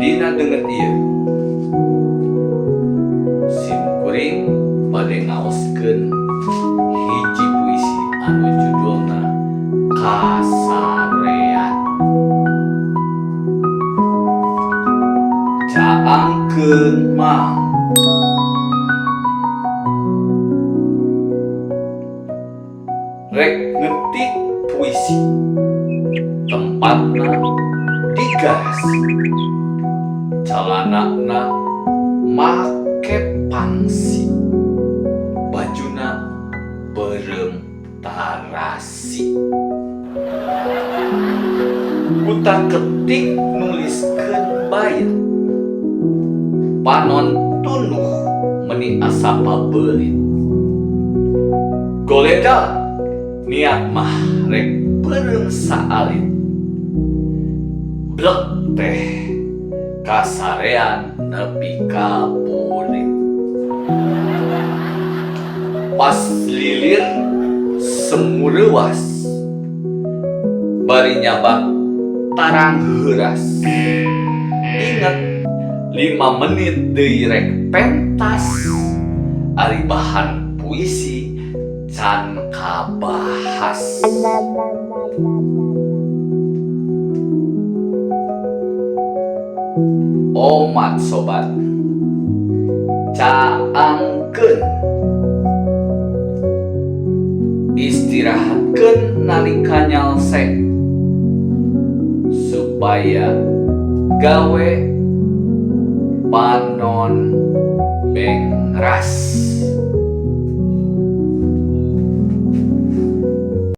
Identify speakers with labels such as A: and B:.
A: Dina deungeut ieu sim kuring bade ngaoskeun hiji puisi anu judulna Kasarean. Caangkeun mah rek ngetik puisi tempatna di garasi, calanana make pangsi, bajuna beureum tarasi. Kutak ketik nuliskeun bait, panon tunduh meni asa pabelit. Goledag niat mah rek beureum saalit, blek teh kasarean nepi ka burit. Pas lilir semu reuwas, bari nyabak tarang heuras. Inget 5 menit deui rek pentas, ari bahan puisi can kabahas. Omat sobat, caangkeun, istirahatkeun nalika nyalse supaya gawe panon bengras.